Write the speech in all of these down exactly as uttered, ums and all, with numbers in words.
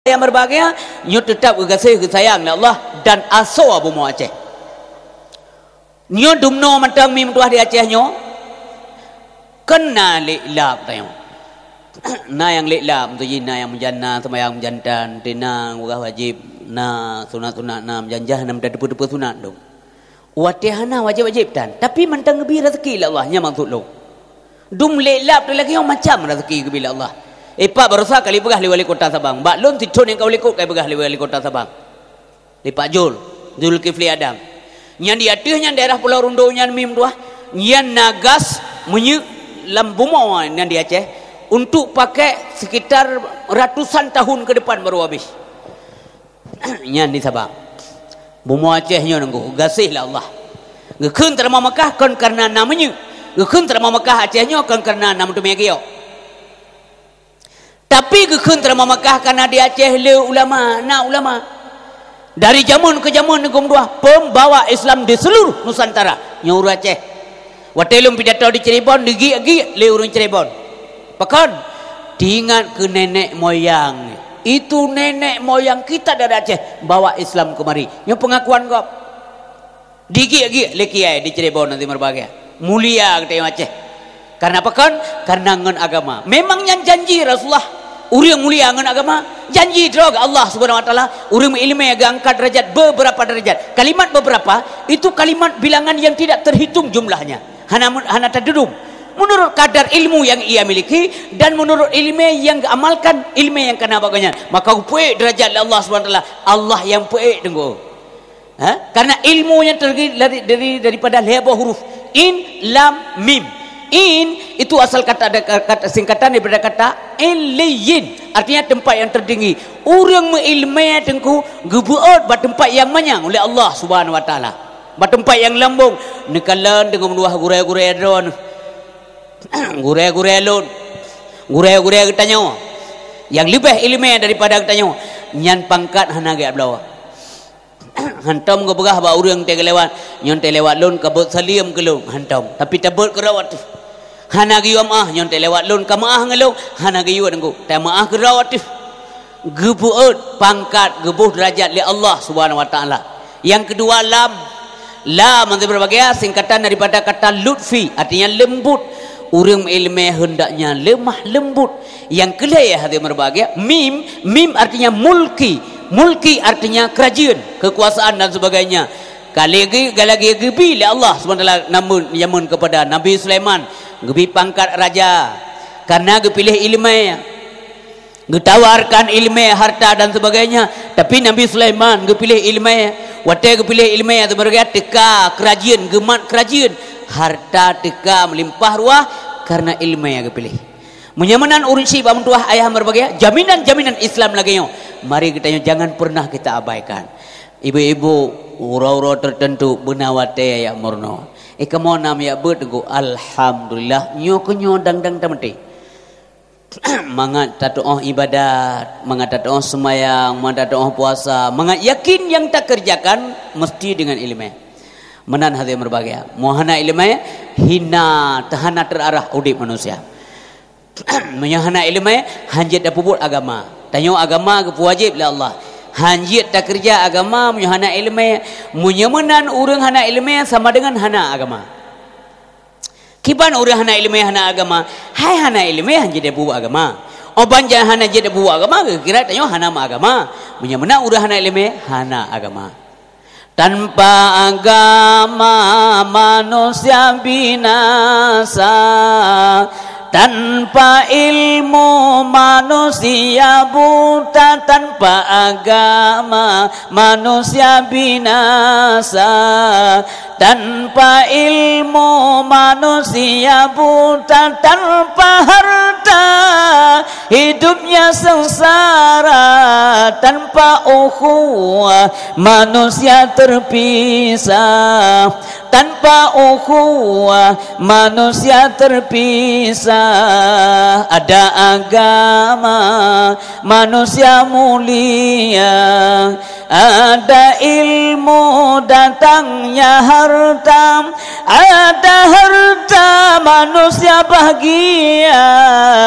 Nyang berbahagia, nyoe teutab geugaséh geusayang lé Allah dan asoe bumoe Aceh. Nyoe dumnoe mantong mi meutuah di Aceh nyoe, kon na lé lab tanyoe. Na nyang lé lab, tu jih na nyang meujan na, seumayang meujan tan, tina, peugah wajéb, na sunat-sunat, na meujan jah, na meuteupeu-teupeu sunat dum. Watée hana wajéb-wajéb tan, tapi mantong geubri raseuki lé Allah, nyan maksud lôn. Dum lé lab teuh lagée nyoe macam raseuki geubri lé Allah. Ipak barosa kali peugah lé wali kota Sabang, bak lôn sithon nyang ka wali kota ka peugah lé wali kota Sabang. Lé Pak Jul, Zulkifli Adam. Nyan di ateueh nyan daerah Pulau Rondo nyan mi meutuah, nyan na gas minyeuk lam bumoe nyan di Aceh untuk pakai sekitar ratusan tahun ke depan baru habis. Nyan di Sabang. Bumoe Aceh nyoe nunggu gaséh lé Allah. Geukheun teurama Mekah kon kareuna na minyeuk. Geukheun teurama Mekah Aceh nyoe kon kareuna na meuteumé giok. Tapi geukheun teurama Mekah kareuna di Aceh le ulama, na ulama. Dari jameun ke jameun nunggu meutuah pembawa Islam di seluruh Nusantara. Nyoe ureuëng Aceh. Watée lôn pidato di Cirebon, digiek-giek lé ureuëng Cirebon. Pakon? Teuingat keu nenek moyang. Itu nenek moyang kita dari Aceh bawa Islam kemari. Nyoe pengakuan gob. Digiek-giek lé kiai di Cirebon nanti meureubahagia. Mulia geutanyoe Aceh. Karena pakon? Karena ngon agama. Memang nyan janji Rasulullah. Ureuëng mulia ngon agama, janji droe geuh Allah Subhanahu Wa Taala, ureuëng meuileumé geuangkat derajat beberapa derajat. Kalimat beberapa, itu kalimat bilangan yang tidak terhitung jumlahnya. Hana mu-, hana tadudum. Menurut kadar ilmu yang ia miliki dan menurut ilmu yang diamalkan, ilmu yang kana bak gobnyan, maka geupeuék derajat lé Allah Subhanahu Wa Taala. Allah nyang peuék teungku. Ha? Karena ilmu nyan terdiri dari, dari, daripada lhée boh huruf. In, lam, mim. In itu asal kata, kata singkatan daripada kata illiyin, artinya tempat yang tertinggi. Ureuëng meuileumé teungku geubeuôt bak teumpat nyang manyang uleh Allah Subhanahu Wa Taala. Bak teumpat nyang lambong, neukalon deungon luwah gurée-gurée droe. Gurée-gurée lôn, gurée-gurée geutanyoe nyang leubeh ileumé daripada geutanyoe, nyan pangkat hana geubloe. Hantom geupeugah bak ureuëng teuh geulewat, "Nyoe teuh lewat lôn ka beuet saleuem keu lôn," hantom. Tapi tabeuet keudroe teuh. Hana geuyue meuáh, "Nyoe teuh lewat lôn ka meuáh ngon lôn," hana geuyue teungku. Tameuáh keudroe teuh. Geupeuôt pangkat, geuboh derajat lé Allah Subhanahu Wa Taala. Yang kedua, lam. Lam itu berbahagia singkatan daripada kata lutfi, artinya lembut. Ureuëng meuileumé hendaknya lemah lembut. Yang keulhée hati berbahagia, mim. Mim artinya mulki. Mulki artinya kerajaan, kekuasaan dan sebagainya. Kali lagi, lagi geubri lé Allah Subhanahu Wa Taala namun jameun kepada Nabi Sulaiman, geubri pangkat raja karena geupiléh ileumé. Geutawarkan ileumé, harta dan sebagainya, tapi Nabi Sulaiman geupiléh ileumé. Watée geupiléh ileumé, teuka kerajaan, geumat kerajaan, harta teuka meulimpah ruah karena ileumé geupiléh. Meunyoe meunan ureuëng syiek bak meutuah ayah berbahagia, jaminan-jaminan Islam lagée nyoe, mari geutanyoe jangan pernah kita abaikan. Ibu-ibu, uroe-uroe tertentu beuna watée jak meurunoe. Eh, kamoe na jak beuet teungku, alhamdulillah, nyoe keuh nyoe dang-dang tameuté. Mangat tatuoh ibadat, mangat tatuoh seumayang, mangat tatuoh puasa, mangat yakin nyang takeureujakan meusti deungon ileumé. Meunan hadirin berbahagia. Meunyoe hana ileumé, hina, teuhana teuarah udeb manusia. Meunyoe hana ileumé, hanjeuet tapeubuet agama. Tanyoe agama geupeuwajéb lé Allah. Hanjeuet takeureuja agama meunyoe hana ileumé. Meunyoe meunan ureuëng hana ileumé sama deungon hana agama. Kiban ureuëng hana ileumé hana agama, hai hana ileumé hanjeuet tapeubuet agama. Óh ban jih hana jeuet tapeubuet agama, geukira tanyoe hana meuagama. Meunyoe meunan ureuëng hana ileumé, hana agama. Tanpa agama manusia binasa. Tanpa ilmu manusia buta, tanpa agama manusia binasa. Tanpa ilmu manusia buta, tanpa harta hidupnya sengsara, tanpa ukhuwah manusia terpisah. Tanpa ukhuwah, manusia terpisah. Ada agama, manusia mulia. Ada ilmu, datangnya harta. Ada harta, manusia bahagia.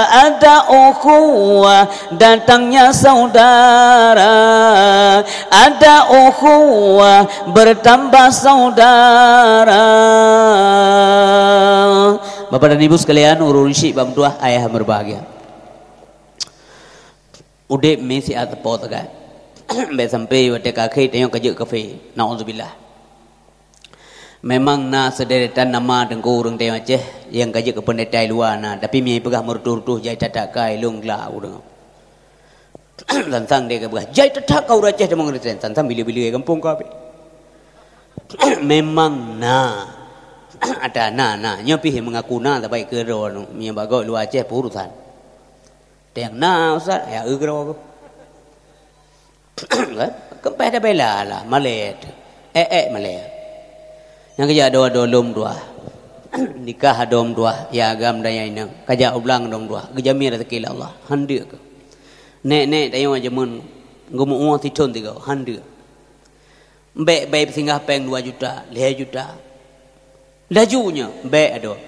Ada ukhuwah, datangnya saudara. Ada ukhuwah, bertambah saudara. Bapak dan Ibu sekalian, ureuëng syik bak meutuah, ayah yang berbahagia. Udeb mi siat teupot sagai. Bék sampai watée ka akhé tanyoe ka jeuet kafé. Naudzubillah. Memang na seuderetan nama teungku ureuëng tanyoe Aceh nyang ka jeuet keu peundeta luwa na, tapi meunyoe peugah meurutoh-rutoh jai that-that kai lôn glak ureuëng. Sang-sang dia ka peugah, "Jai that-that ka ureuëng Aceh tamong Kristen." Sang-sang bila-bila gampông ka habéh. Memang na. Ada na, na. Nyoe pih mengaku na, tapi keudroe nyoe bak gob luwa Aceh peurusan. Teng na, Ustaz, ya, eu keudroe. Kan? Keumpah tabela lah, malée. Eh, eh, malée. Nyang kajak dua-dua lom dua. Nikah dom dua, ya agam dan ya inong. Kajak ublang dom dua. Geujamé rezeki lé Allah. Handeuk keuh. Nek-nek tanyoe jameun geumeu'ue sithon tiga. Handeuk. Bék bai peusinggah péng dua juta, lhée juta. Laju nyoe, bék adoe.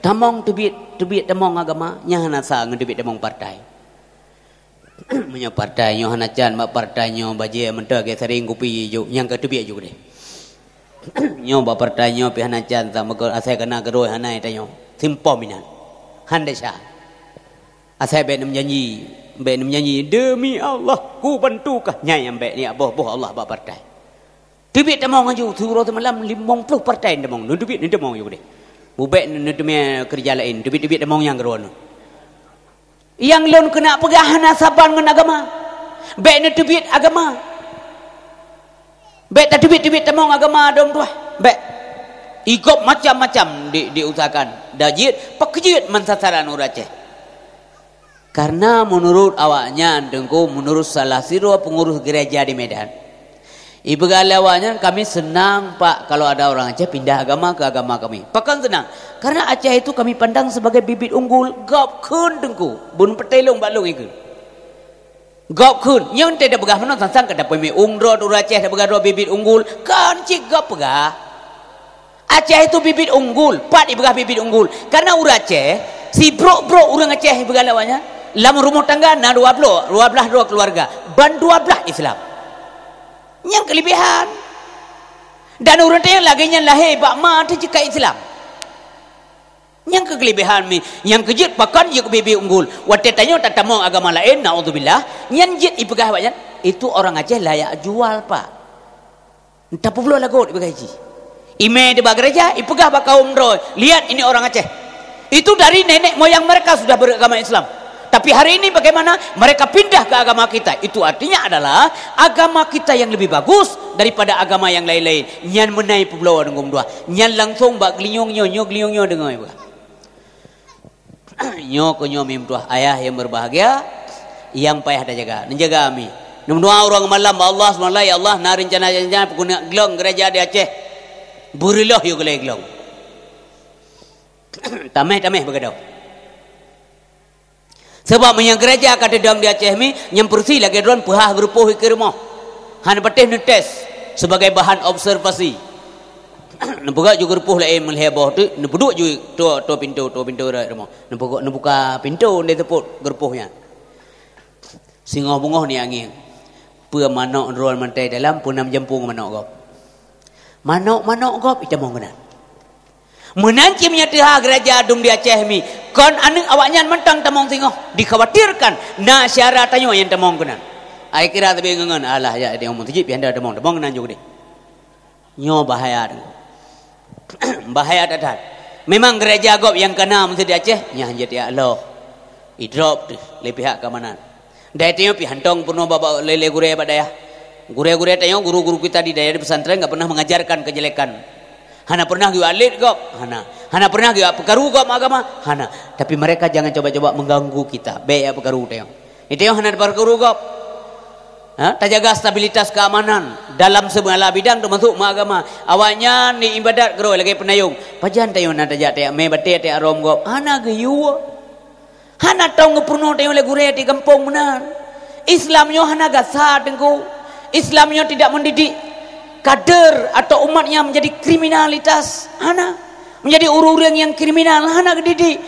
Tamong teubiet, teubiet tamong agama, nyan hana sa ngon teubiet tamong partai. Meunyoe partai nyoe hana can, bak partai nyoe bajée meuntah gét saring kupi jok, nyang ka teubiet jok deh. Nyoe bak partai nyoe pih hana can, sama ke asai kana keudroe hana tanyoe. Simpom inan. Han desya. Asai bék nem janji, bék nem janji, "Demi Allah, kubantu kah." Nyan nyang bék niat boh-boh Allah bak partai. Teubiet tamong laju, siuroe seumalam limong ploh partai tamong. Neuteubiet, neutamong yue deh. Bubek neuteumé keureuja laén, teubiet-teubiet tamong nyang keudroe nyoe. Nyang lôn keuneuk peugah hana saban ngon agama. Bék neuteubiet agama. Bék tateubiet-teubiet tamong agama dom tuah. Bék. Igop macam-macam di, diusahakan. Dah jeuet, pakeujeut man sasaran ureuëng Aceh. Karena menurut awaknyan, Teungku, menurut salah sidroe pengurus gereja di Medan, ipeugah lé awaknyan, "Kami senang, Pak, kalau ada orang Aceh pindah agama ke agama kami." Pakon senang? Karena Aceh itu kami pandang sebagai bibit unggul. Gob kheun, Teungku. Bun peutelong bak lôn ikeu. Gob kheun. Nyoe teuh peugah meunan sang-sang kata peumi umroh ureuëng Aceh tapeugah droe bibit unggul. Kon cit gob peugah. Aceh itu bibit unggul. Pat ipeugah bibit unggul? Karena ureuëng Aceh, sibrok-brok ureuëng Aceh ipeugah lé awaknyan, lam rumoh tangga na dua bloe, dua blaih droe keuluwarga. Ban dua blaih Islam. Nyang keulebihan. Dan ureuëng teuh lagée nyan lahé bak ma teuh jeuet ka Islam. Nyang keu keulebihan mi, nyang keu jeuet pakon jeuet keu bibit unggul. Watée tanyoe tatamong agama laén, naudzubillah, nyan jeuet ipeugah awaknyan, "Itu orang Aceh layak jual, Pak." Entah peubloe lagot ipeugah jih. Imé di bak gereja, ipeugah bak kaum droe, "Lihat ini orang Aceh." Itu dari nenek moyang mereka sudah beragama Islam. Tapi hari ini bagaimana? Mereka pindah ke agama kita. Itu artinya adalah agama kita yang lebih bagus daripada agama yang lain-lain. Nyan meunan peubloe deungon dua. Nyan langsong bak geulinyueng nyoe, nyoe geulinyueng nyoe deungon ipeugah. Nyoe keuh nyoe mi meutuah ayah yang berbahagia, yang payah tajaga. Neujaga mi. Neumeudoa ureuëng malam bak Allah subhanahu wa taala, "Ya Allah, na reuncana-reuncana peuguneuk glong gereja di Aceh. Beureuloh yue geulée glong." Tameh-tameh beugadôh. Sabab meunyoe gereja ka teudong di Aceh mi, nyang peurusi lagée droen peuhah geurupoh ikeue rumoh. Hana patéh neutés sebagai bahan observasi. Neupeugah ju geurupoh laén meulhée boh teuk, neupeuduek ju toe, toe pintoe, toe pintoe rot rumoh. Neupeugah, neubuka pintoe, neuteupot geurupoh nyan. Singoh beungoh ni angén. Peue manok droen mantai dalam, peue nam jampu ngon manok gob. Manok-manok gob itamong keunan. Meunan cit meunyoe teuhah gereja dum di Aceh mi, kon aneuëk awaknyan mantong tamong singoh, dikhawatirkan na syedara tanyoe nyang tamong keunan. Ai kira sabe ngon-ngon, "Alah, jak di umur sijik pih hana tamong, tamong keunan ju deh." Nyoe bahaya. Bahaya that-that. Memang gereja gob nyang kana meuseujid di Aceh, nyan jeuet jak loh. Idrop teuh lé pihak keamanan. Dai tanyoe pih hántom peunoh bak, bak lé-lé gurée bak dayah. Gurée-gurée tanyoe, guru-guru kita di dayah di pesantren enggak pernah mengajarkan kejelekan. Hana pernah geuyue alet gob, hana. Hana pernah geuyue peukaru gob agama, hana. Tapi mereka jangan coba-coba mengganggu kita. Bék jak peukaru tanyoe. Di tanyoe hana peukaru gob. Ha, tajaga stabilitas keamanan dalam segala bidang, termasuk meuagama. Awaknyan ni ibadat keudroe lagée peunayong. Pajan tanyoe na tajak tajak mé batée tajak rhom gob? Hana geuyue. Hana tong geupeurunoe tanyoe lé gurée di gampông meunan. Islam nyoe hana gasa, Teungku. Islam nyoe tidak mendidik kader atau umat nyang menjadi kriminalitas. Hana. Menjadi ureuëng-ureuëng nyang kriminal. Hana geudidik.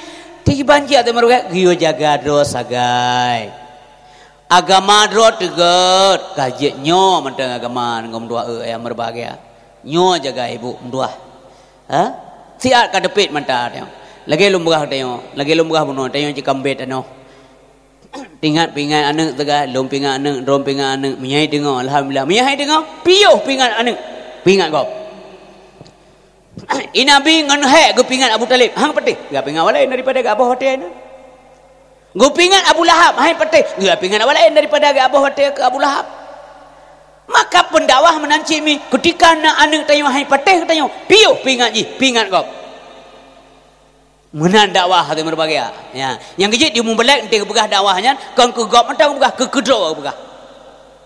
Tiban jih ateueh meureuka geuyue jaga droe sagai. Agama droe teugot, ka jeuet nyoe mantong agama ngon dua e nyang meureubahagia. Nyoe jaga ibu meutuah. Ha? Siat ka teupit mata tanyoe. Lagée lôn peugah tanyoe, lagée lôn peugah bunoe tanyoe jikambet tanoh. Pingat-pingat aneuëk teuga, lôn pingat aneuëk, droe pingat aneuëk, meunyoe hai teungoh, alhamdulillah. Meunyoe hai teungoh, piôh pingat aneuëk, pingat gob. I Nabi ngon hék geupingat Abu Thalib, han patéh, geupingat awak laén daripada geuaboh watée nyan. Geupingat Abu Lahab, han patéh, geupingat awak laén daripada geuaboh watée keu Abu Lahab. Maka peundakwah meunan cit mi, keutika na aneuëk tanyoe han patéh keu tanyoe, piôh pingat jih, pingat gob. Meunan dakwah ateueh meureubahagia. Ya, nyang keujeuet di mubalek enteuk geupeugah dakwah nyan, kon keu gob mantong geupeugah, keu keudroe geupeugah.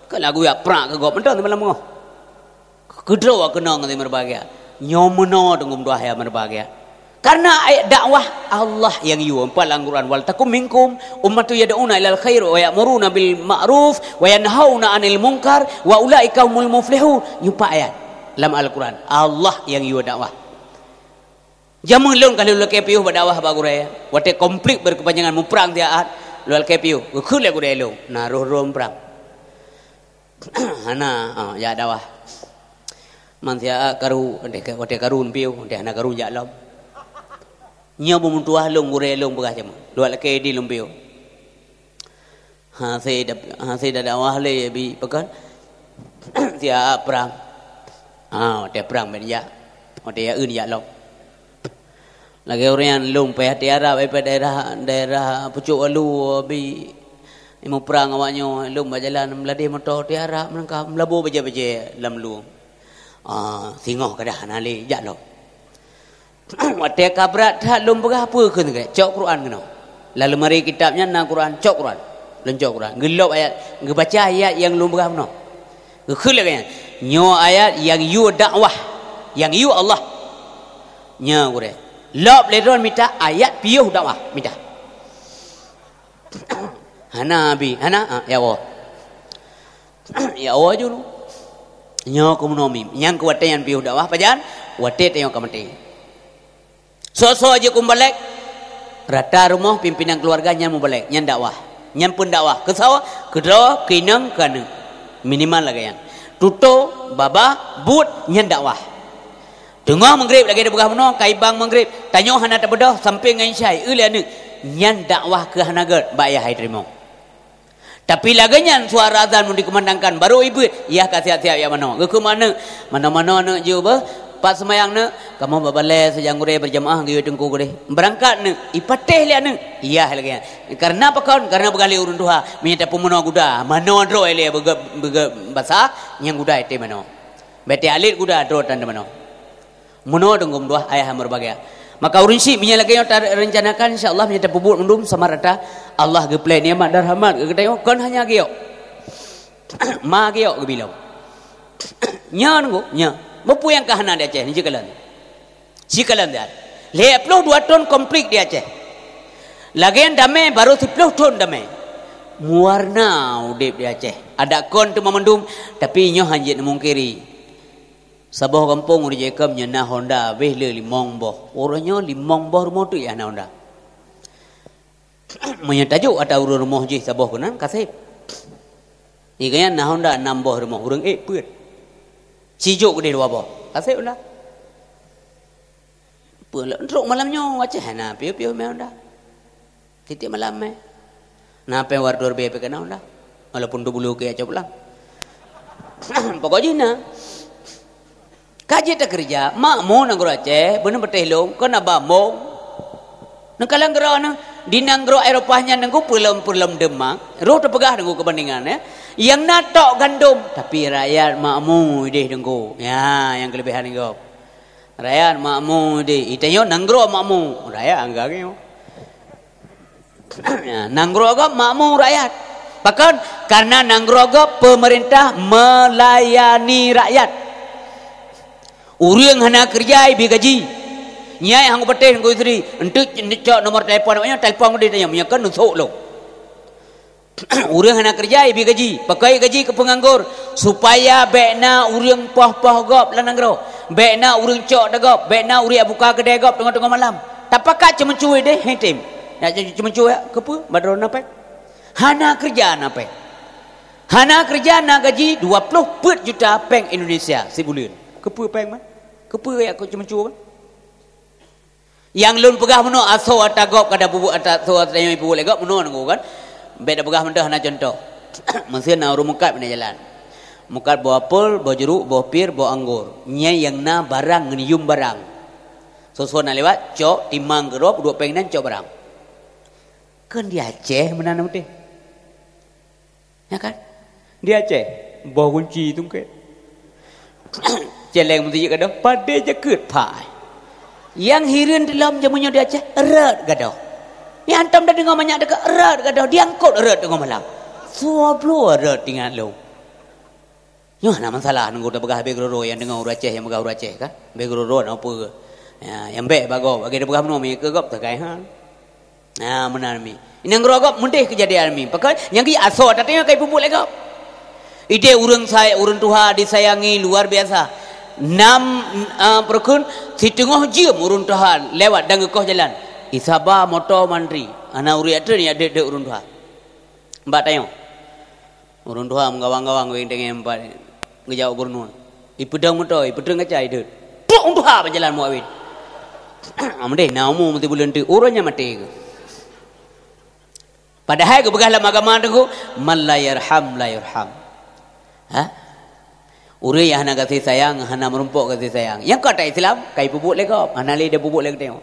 Kon lagu jak prak keu gob mantong teuma lam beungoh. Keudroe keunong ateueh meureubahagia. Nyoe meunoe teungku meutuah nyang meureubahagia. Karena ayat dakwah Allah nyang yue, empat lam Quran, "Wal takum minkum ummatun yad'una ilal khair wa ya'muruna bil ma'ruf wa yanhauna 'anil munkar wa ulaika humul muflihun." Nyoe empat ayat lam Al-Quran. Allah nyang yue dakwah. Jameun lôn ka lôn lakée piôh bak dakwah bak gurée. Watée konflik berkepanjangan muprang siat, lôn lakée piôh. Geukheun lé gurée lôn, na roh-roh muprang. Hana, ah, jak dakwah. Man siat karu, watée, watée karu piôh, watée hana karu jak lom. Nyoe beumeutuah lôn gurée lôn peugah jameun. Lôn lakée di lôn piôh. Hase da-, hase da dakwah lé bi pakon? Siap prang. Ha, watée prang ben jak. Watée ya eun jak lom. Lagée ureuëng nyan lôn payah di Arab, eh, daerah, daerah Pucuk Alu bi imu prang awak nyoe, lôn bak jalan meulade moto di Arab, meulangkah meulabo bajée-bajée lam lueng. Ah, singoh kadah hana lé jak lom. Watée ka brat that lôn peugah peue kheun lagée, cok Quran keunoe. Lam leumari kitab nyan na Quran, cok Quran. Lôn cok Quran. Geulop ayat, geubaca ayat nyang lôn peugah bunoe. Geukheun lagée nyan, nyoe ayat nyang yue dakwah, nyang yue Allah. Nyoe gurée. Lop lé droe mita ayat piôh dakwah, mita. Hana abi, hana, ah, ya Allah. Ya Allah julu. Nyoe keumeunami. Nyang keu watée nyan piôh dakwah pajan, watée tanyoe ka maté. Soe-soe jeuet keu mubalek, rata rumoh pimpinan keuluwarga nyan mubalek, nyan dakwah. Nyan pun dakwah. Keu sawa, keu droe, keu inong, keu aneuëk. Minimal lagée nyan. Tutoe, babah, buet, nyan dakwah. Teungoh meugreb lagée tapeugah bunoe, ka ibang meugreb, tanyoe hana tabeudôh sampoe ngon isyai, eu lé aneuëk, nyan dakwah keu hana gét bak yah hai teurimong. Tapi lagée nyan suara azan mun dikumandangkan, barô ibeuet, yah ka siap-siap jak manoe. Geukheun aneuëk, manoe-manoe aneuëk jeuet beuh, pat seumayang aneuëk, kamoe bak balée sajan gurée beurjamaah geuyue teungku gurée. Beurangkat aneuëk, ipatéh lé aneuëk, yah lagée nyan. Kareuna pakon? Kareuna peugah lé ureuëng tuha, meunyoe tapeumanoe guda, manoe droe ilée beugét, beugét basah, nyang guda item manoe. Bék teualét guda droe tan teumanoe. Meunoe teungku meutuah ayah nyang meureubahagia. Maka ureuëng syiek meunyoe lagée nyoe tarencanakan, insya Allah meunyoe tapeubuet mandum sama rata, Allah geupleh nikmat dan rahmat keu geutanyoe kon hanya geuyok. Ma geuyok geubilong. Nyoe teungku, nyoe. Meupeu nyang ka hana di Aceh, sikalon. Sikalon dah. Lhée ploh dua thon konflik di Aceh. Lagée damé barô siploh thon damé. Meuwarna udeb di Aceh. Adak kon teuma mandum, tapi nyoe hana jeuet neumungkiri. Saboh gampông ureuëng jikheun nyan na honda, abéh le limong boh. Uroe nyoe limong boh rumoh teuk nyang na honda. Meunyoe tajok ata ureuëng rumoh jih saboh keunan, ka sép. Di gobnyan na honda nam boh rumoh, ureuëng ék peuet. Sijok keudeh dua boh, ka sép honda. Peue lom trok malam nyoe, Aceh hana piôh-piôh mé honda. Tieb-tieb malam mé. Na péng war dua ribèe pih ka na honda. Walaupun dua puluh ke aja pulang. Pokok jih na. Ka jeuet takeureuja, makmu nanggroe Aceh, beuneueh patéh lôn, kon haba mong. Neukalon keudroe neuh, di nanggroe Eropah nyan teungku peulom-peulom demak, roh teupeugah teungku keubandingan, ya. Nyang na tok gandom, tapi rakyat makmu ideh teungku. Ya, nyang keuleubehan gob. Rakyat makmu di, di tanyoe nanggroe makmu, rakyat angga nyoe. Nanggroe gob makmu rakyat. Pakon? Karena nanggroe gob peumeurintah meulayani rakyat. Ureuëng hana keureuja ibi gaji. Nyai hang patéh ngon istri, enteuk cok nomor telepon awaknyan, telepon udeh tanyong, meunyoe kon neusok lom. Ureuëng hana keureuja ibi gaji, pakon gaji keu peunganggur, supaya bék na ureuëng poh-poh gob lam nanggroe, bék na ureuëng cok da gob, bék na ureuëng buka keudè gob teungoh-teungoh malam. Tapakat ceumeucue deh, hei tem. Nak ceumeucue, keupeue? Ba droe na péng. Hana keureuja na péng. Hana keureuja na gaji dua ploh peuet juta péng Indonesia sibuleuen. Keupeue péng man? Keupeue jak keu ceumeucue man? Nyang lôn peugah meunoe, asoe ata gob ka da peubuet, ata asoe ata nyang peubuet lé gob meunoe nunggu kan. Bék da peugah meudoh hana cuntoh. Meuseu na ureuëng mukat bak jalan. Mukat boh apel, boh juruk, boh pir, boh anggor. Nyai nyang na barang ngon yum barang. Soe-soe na lewat, cok, timang keudroe, peuduek péng nan cok barang. Kon di Aceh meunan udeh. Ya kan? Di Aceh, boh gunci tungkét. Celeng meuseujid gadoh, padé jakeuet pai. Nyang hireuen dilom jameun nyoe di Aceh, rot gadoh. Nyang hantom da deungoe manyak deungon rot gadoh, diangkot rot teungoh malam. Soe bloe rot ingat lom. Nyoe hana masalah, nunggu tapeugah habéh keudroe-droe nyang deungoe ureuëng Aceh, nyang peugah ureuëng Aceh kan. Habéh keudroe-droe na peue. Ya, nyang bék bagoe, bagi tapeugah meunoe, meukeue gob teukai han. Nah, meunan mi. Inong nanggroe gob meudeh keujadian mi. Pakon? Nyang keu asoe ata nyang ka ipeubuet lé gob. Ideh ureuëng sai, ureuëng tuha disayangi luar biasa. Nam, ah, peureukeun siteungoh jeuem ureuëng tuha lewat dan geukoh jalan. Isaba moto mantri. Hana ureuëng jak treun jak deuek-deuek ureuëng tuha. Bak tanyoe. Ureuëng tuha meugawang-gawang wéng teungoh empat geujak u gubernur. Ipeudong moto, ipeutreun kaca, ideuet. Trok ureuëng tuha bak jalan muawin. Amdeh na umu meuti buleuen teuk, ureuëng nyan maté keuh. Padahai geupeugah lam agama teungku, "Man la yarham la yurham." Ha? Ureuëng nyang hana gaséh sayang, hana meurumpok gaséh sayang. Nyang ka ata Islam, ka ipeubuet lé gob, hana lé da peubuet lé geutanyoe.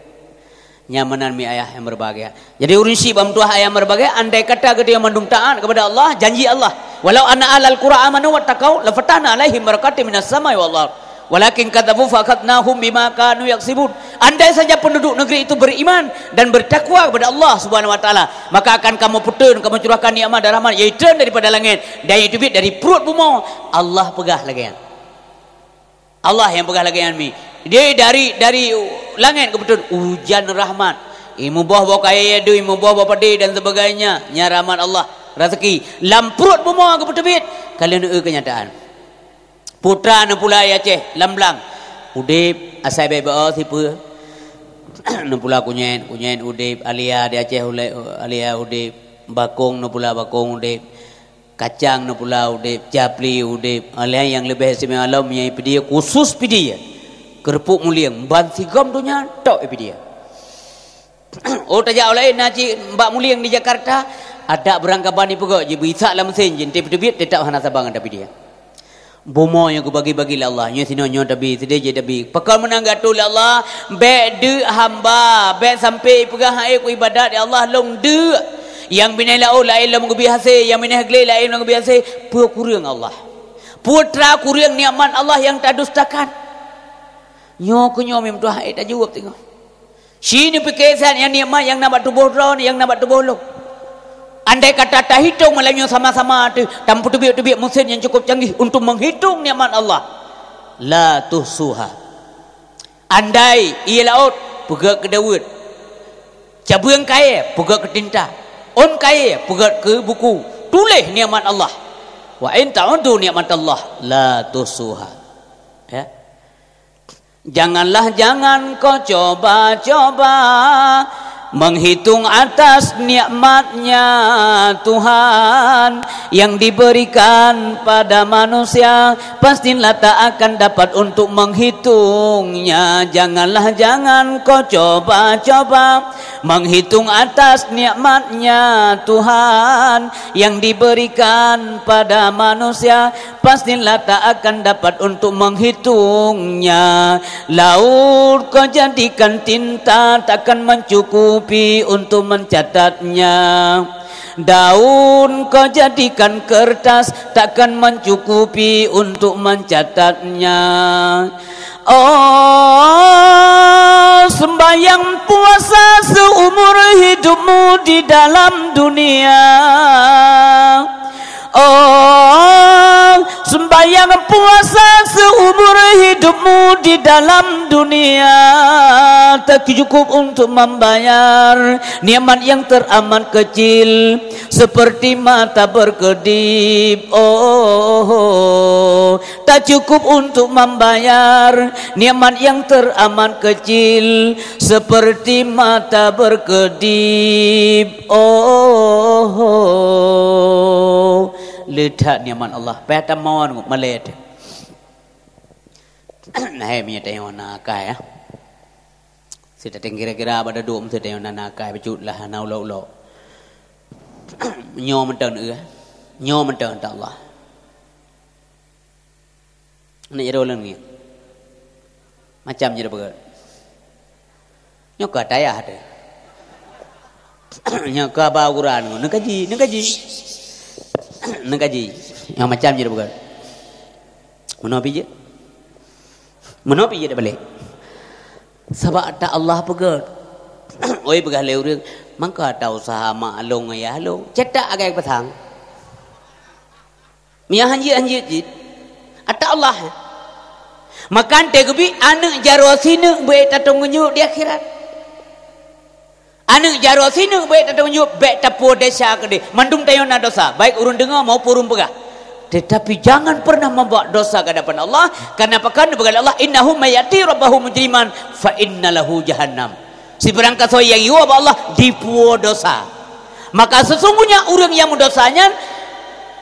Nyan meunan mi ayah nyang berbahagia. Jadi ureuëng syiek bak meutuah ayah nyang berbahagia, andai kata geutanyoe mandum taat kepada Allah, janji Allah, "Walau anna ahlal qura amanu wattaqau, lafatahna alaihim barakatim minas samai wal ard. Walakin kadzabu fa akhadnahum bima kanu yaksibun." Andai saja penduduk negeri itu beriman dan bertakwa kepada Allah Subhanahu wa taala, maka akan Kamu peuteun, Kamu curahkan nikmat dan rahmat, yaitu daripada langit dan yaitu biet dari pruet bumoe. Allah peugah lagée nyan. Allah nyang peugah lagée nyan mi. Dia dari, dari langét geupeuteun ujan rahmat. Imuboh boh kayée dui, imuboh boh padé dan sebagainya. Nyan rahmat Allah, raseuki. Lam pruet bumoe geupeuteubiet, ka lheueh neueu keunyataan. Putra neupula di Aceh, lam blang. Udeb, asai bék beuo sipeue. Neupula kunyét, kunyét udeb, alia di Aceh ulée, alia udeb. Bakong neupula bakong udeb. Kacang neupula udeb, capli udeb, alah nyang leubeh istimewa lom nyang ipeudie khusus peudie. Keureupuk mulieng, ban sigom donya tok ipeudie. Oh, tajak u laén na cit bak mulieng di Jakarta, adak beurangkaban ipeugöt jih beuisak lam meusén jih, enteuk peuteubiet teutap hana saban ngon tapeudie. Bumoe nyang geubagi-bagi lé Allah, nyoe sinoe nyoe tabi, sideh jih tabi. Pakon meunan geuatoe lé Allah, bék deuk hamba, bék sampoe ipeugah hai ku ibadat ya Allah lôn deuk. Nyang binéh laôt laén lom geubi hasé, nyang binéh glé laén lom geubi hasé, peue kureueng Allah? Peue teuma kureueng nikmat Allah nyang tadustakan? Nyoe keuh nyoe meutuah hai tajaweueb teungoh. Shi neupike that nyang nikmat nyang na bak tuboh droe, nyang na bak tuboh lôn. Andai kata tahitong malam nyoe sama-sama teuh, tapeuteubiet-teubiet meusén nyang cukup canggih untuk meuhitong nikmat Allah. La tuhsuha. Andai ié laôt peugöt keu daweuet, cabeueng kayée peugöt keu tinta, ôn kayée peugöt keu buku, tuléh nikmat Allah. Wa in ta'uddu nikmatallah la tuhsuha. Ya. Janganlah jangan kau coba-coba menghitung atas nikmatnya Tuhan yang diberikan pada manusia. Pastilah tak akan dapat untuk menghitungnya. Janganlah jangan kau coba-coba menghitung atas nikmatnya Tuhan yang diberikan pada manusia. Pastilah tak akan dapat untuk menghitungnya. Laut kau jadikan tinta, takkan mencukupi untuk mencatatnya. Daun kau jadikan kertas, takkan mencukupi untuk mencatatnya. Oh, Sembahyang puasa seumur hidupmu di dalam dunia. Oh, sembahyang puasa seumur hidupmu di dalam dunia tak cukup untuk membayar nikmat yang teramat kecil seperti mata berkedip. Oh, tak cukup untuk membayar nikmat yang teramat kecil seperti mata berkedip. Oh, le that nikmat Allah. Payah tamong malèe teuh. Nah, hai meunyoe tanyoe na akai, ya. Seutateng kira-kira bak dadok meuseuteng na akai bacut lah na ulok-ulok. Nyoe mantong, eh. Nyoe mantong ata Allah. Aneuk jaroe lôn ngieng. Macam jih peugah. Nyoe ka tayah teuh. Nyoe ka ba ukuran ngon neukaji, neukaji. Neukaji. Nyoe macam jih peugah. Meunoe pih jeuet. Meunoe pih jeuet balek. Sabab ata Allah peugah. Oi, peugah lé ureueng, mangka ata usaha mak lôn ngon yah lôn. Cetak agai pasang. Meunyo hanjeuet-hanjeuet cit, ata Allah. Maka teuh geubi aneuk jaroe sineuk bèk tateumeung jeuet di akhirat. Aneuk jaroe sineuk bèk tateumeung jeuet, bèk tapuwoe desya keudeh. Mandum tanyoe na dosa, baik ureueng deungoe maupun ureueng peugah. Tetapi jangan pernah membawa dosa ke hadapan Allah, karena apa kan dipeugah Allah, "Innahu may ya'ti rabbahu mujriman fa inna lahu jahannam." Sibarang kasoe nyang yue bak Allah dipuwoe dosa. Maka sesungguhnya ureueng nyang meudosa nyan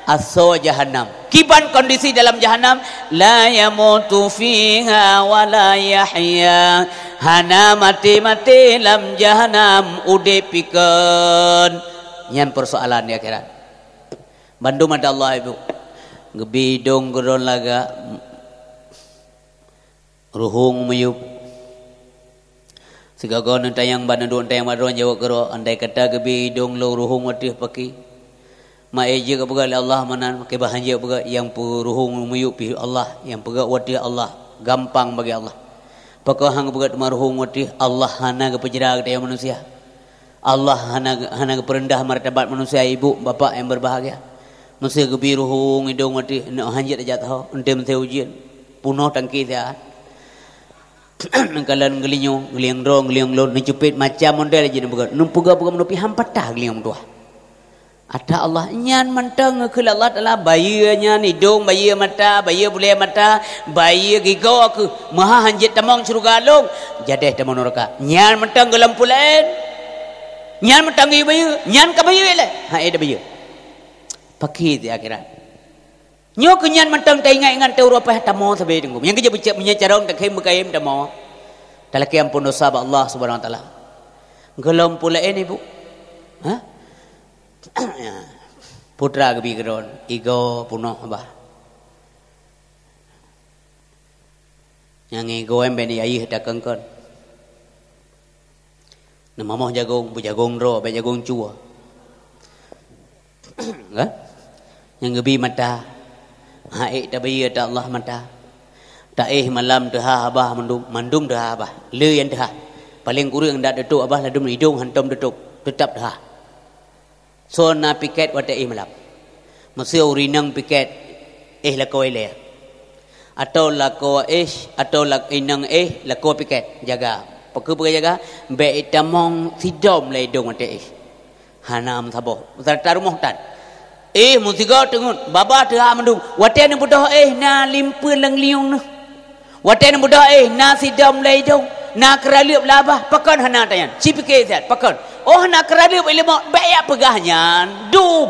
asoe jahanam. Kiban kondisi dalam jahanam, "La yamutu fiha wa la yahya." Hana maté-maté lam jahanam, udép pih kon. Nyan persoalan di akhirat. Bandum ata Allah, Ibu. Geubi idong keudroe lagak. Ruhueng miyueb. Sigoe-goe neutanyong bak neuduek tanyong bak droe jaweueb keudroe, andai kata geubi idong lôn ruhueng watèe pakri. Ma éh jeuet geupeugah lé Allah meunan, pakri bah han jeuet peugah nyang peuruhueng miyueb pih Allah, nyang peugah watèe Allah, gampang bagi Allah. Pakon han geupeugah teuma ruhueng watèe Allah hana geupeujra geutanyoe manusia. Allah hana, hana geupeureundah martabat manusia, ibu, bapak yang berbahagia. Meusé geubi ruhueng idong watèe, nyoe han jeuet tajak tho, eunteuk meusé ujeuen, punoh tangki siat. Neukalon geulinyueng, geulinyueng droe, geulinyueng lôn, neucupet macam model jih neupeugah. Neupeugah-peugah meunoe pih han patah geulinyueng meutuah. Ata Allah, nyan mantong geukheun Allah Taala, bayeue nyan, idong, bayeue mata, bayeue bulèe mata, bayeue gigoe keuh, meuhan han jeuet tamong syeuruga lôn, jadeh tamong neuraka. Nyan mantong gohlom peue laén. Nyan mantong geuyue bayeue, nyan ka bayeue lé. Hai, dah bayeue. Pakri di akhirat. Nyoe keuh nyan mantong taingat-ingat teuh uroe pih tamong sabe teungku. Nyang keujeuet beucek meunyoe carông takhém beukayém tamong. Talakèe ampôn dosa bak Allah Subhanahu Wa Taala. Gohlom peue laén, Ibu? Ha? Ya. Putra geubi keudroe, igoe punoh bah. Nyang igoe bèk ni ayeuh takon-kon. Neumamoh jagong, beujagong droe, bèk jagong cue. Kan? Nyang geubi mata, han ék tabayeue ata Allah mata. Taéh malam teuhah babah mandum, mandum teuhah babah. Le nyang teuhah. Paleng kureueng dak teutôp babah ladôm idong hantom teutôp, teutap teuhah. Soe na piket watèe éh malam? Meusé ureueng inong piket éh lakoe ilèe. Atawa lakoe éh, atawa lak-, inong éh lakoe piket jaga. Pakon peugah jaga? Bèk itamong sidom lé idong watèe éh. Hana meusaboh. Serta rumoh tan. Éh meusigoe teungeut, babah teuhah mandum. Watèe neubeudôh éh na limpeuen lam liueng neuh. Watèe neubeudôh éh na sidom lé idong, na keuraleueb lam babah, pakon hana tanyan? Ci pike siat, pakon? Oh, na keuraleueb ileumo, bèk jak peugah nyan, dum.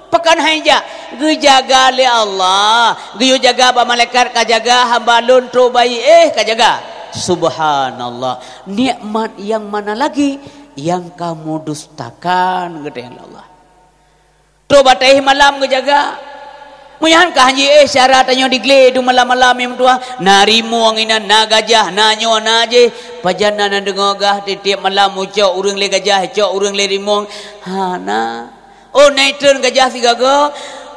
Pakon han jak? Geujaga lé Allah. Geuyue jaga bak malaikat ka jaga, hamba lôn trok bayi éh ka jaga. Subhanallah. Nikmat yang mana lagi yang kamu dustakan, geutanyong lé Allah. Trok bak taéh malam geujaga. Meunyoe han ka han jiéh, syara tanyoe diglé dum malam-malam nyang meutuah. Na rimueng inan, na gajah, na nyoe, na jéh. Pajan na neudeungoe gah tiep-tiep malam meucok ureueng lé gajah, cok ureueng lé rimueng? Hana. Oh, na itreun gajah sigoe-goe.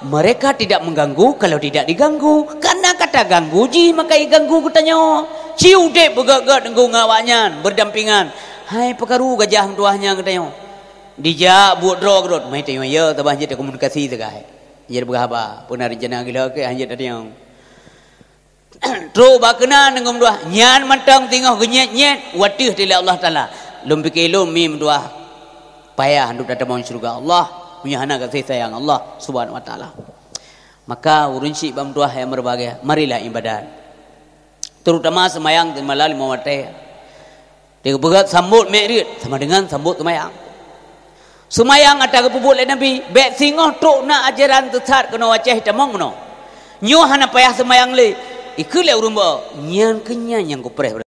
Mereka tidak mengganggu kalau tidak diganggu. Karena ka taganggu jih maka iganggu geutanyoe. Ci udeb beugét-gét ngon awaknyan, berdampingan. Hai peukaru gajah meutuah nyan geutanyoe. Dijak buet droe keudroe, mai tanyoe ya, tabah jeuet komunikasi sagai. Jeuet beuhaba, peue na rencana gila ke, hanjeuet tanyoe. Trok bak keunan ngon meutuah, nyan mantong teungoh geunyet-nyet, wateuh tilée Allah Taala. Lôn pike lôn mi meutuah, payah untuk tatamong syeuruga Allah, meunyoe hana gaséh sayang Allah Subhanahu Wa Taala. Maka ureuëng syik bak meutuah yang berbahagia, marilah ibadat. Terutama seumayang di malam lima watée. Dia beugét sambot mikrot sama dengan sambot seumayang. Seumayang ata geupeubuet lé Nabi, bék singoh trok na ajaran sesat keunoe Aceh tamong meunoe. Nyoe hana payah seumayang lé, ikheun lé ureuëng bak, nyan keuh nyan nyang kupreh.